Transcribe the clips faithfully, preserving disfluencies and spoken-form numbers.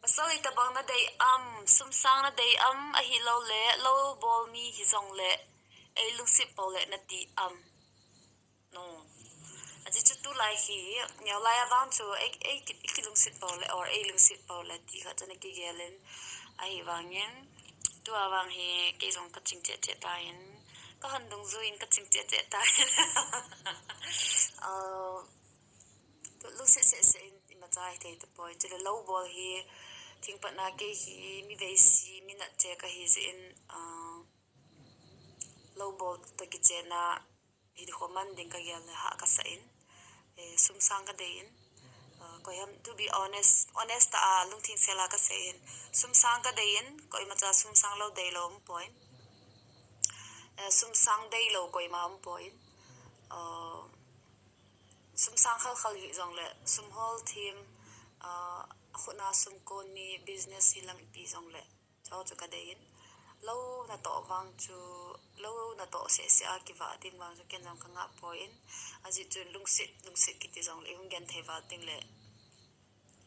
Pasal itobang nadei am, sum sang nadei am, ahilouleh lou bol mi hijongleh ei lungset pou le nati am? No. Ajeh chu tulai hi, neo lai a vang chu ei, ei ki, ei kilungset pou le, or ei lungset pou le ti khat chu ana kigel in, ahivangin tua vang hi kei jong kaching cheh cheh tan, kahin dungjuiyin kaching cheh cheh tan. Ah, tu lungset seh seh in imacha hithei tapoi. Chule lou bol hi, thingpatna kei hi mi veisi, mi natcheh kahi jeh in, ah, lou bol toh kichena hi ding kho man ding kagel le hah kasa in, eh, sum sang kadei in, ah, koi ham, to be honest, honest tah a lungthim sel a kasei in, sum sang kadei in, koimacha sum sang lou deilou umpoi. Eh, sum sang deilou koima umpoi. Ah, sum sang khalkhal hijongleh, sum hol thim, ah, akhut a sum kon mi business hilang ipi jongleh, chu chu kadei in. Lou natoh vang chu, lou natoh seh seh a kivah ding vang chu ken jong kangah poi in. Ajeh chu lungset, lungset kiti jongleh, hung genthei val ding le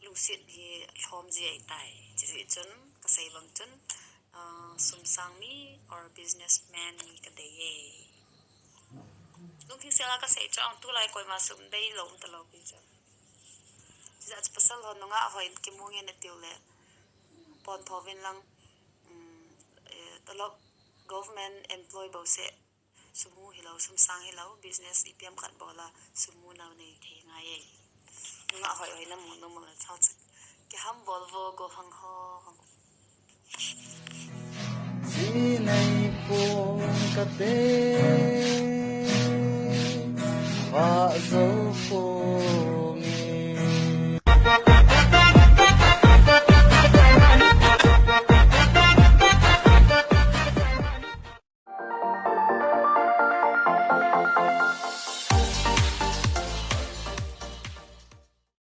lungset hi lhom ji ahitai. Chujeh chun, kasei bang chun, ah, sum sang mi or businessman mi kadei e. Lungthim sel a kasei chu, ang tulai koima sum deilou umtalou pi chu. Chujeh chu pasal ho nungah hon kimu nge natiu le, pon tho vin lang, um, eh, tolop, government employee bou seh, sum mu hilou, sum sang hilou, business ipi ham khat bol a sum mu nau nei thei ngai e. Nungah hoi hoi namu nom le chau chu, kiham bol vo go hang ho. Ji nei pong kate, vah jou pong e.